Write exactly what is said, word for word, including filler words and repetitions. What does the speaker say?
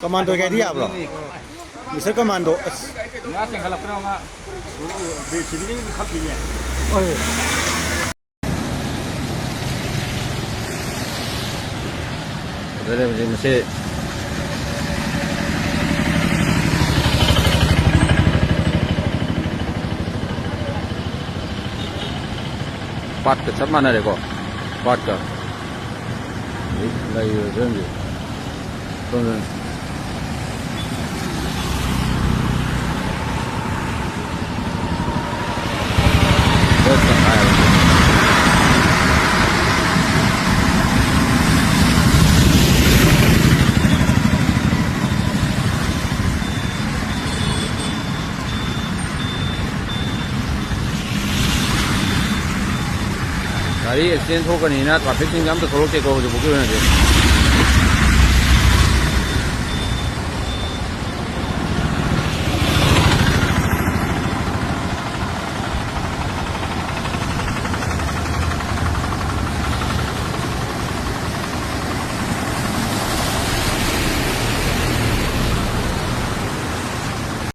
Commando ꯒꯥꯔꯤ ꯌꯥꯕ꯭ꯔꯣ? Mister commando, ꯑꯁ꯫ ꯉꯥ ꯆꯦꯟꯈꯠꯂꯛꯄꯅ ꯉꯥ꯫ ꯕ꯭ꯔꯦꯛꯁꯤꯗꯤ ꯈꯞꯄꯤꯅꯦ꯫ ꯍꯣꯏ꯫ ꯐꯖꯔꯦ ꯍꯧꯖꯤꯛ ꯃꯁꯤ꯫ ꯄꯥꯠꯀ ꯆꯞ ꯃꯥꯟꯅꯔꯦꯀꯣ꯫ ꯄꯥꯠꯀ꯫ ꯍꯧꯖꯤꯛ ꯂꯩꯔꯤꯕ ꯐꯤꯕꯝꯁꯦ꯫ ꯁꯣꯝꯗ꯫ ꯒꯥꯔꯤ ꯑꯦꯛꯁꯤꯗꯦꯟ ꯊꯣꯛꯀꯅꯤꯅ ꯇ꯭ꯔꯥꯐꯤꯛꯁꯤꯡꯁꯦ ꯑꯝꯇ ꯊꯣꯛꯂꯛꯇꯦꯀꯣ ꯍꯧꯖꯤꯛꯐꯥꯎꯒꯤ ꯑꯣꯏꯅꯗꯤ꯫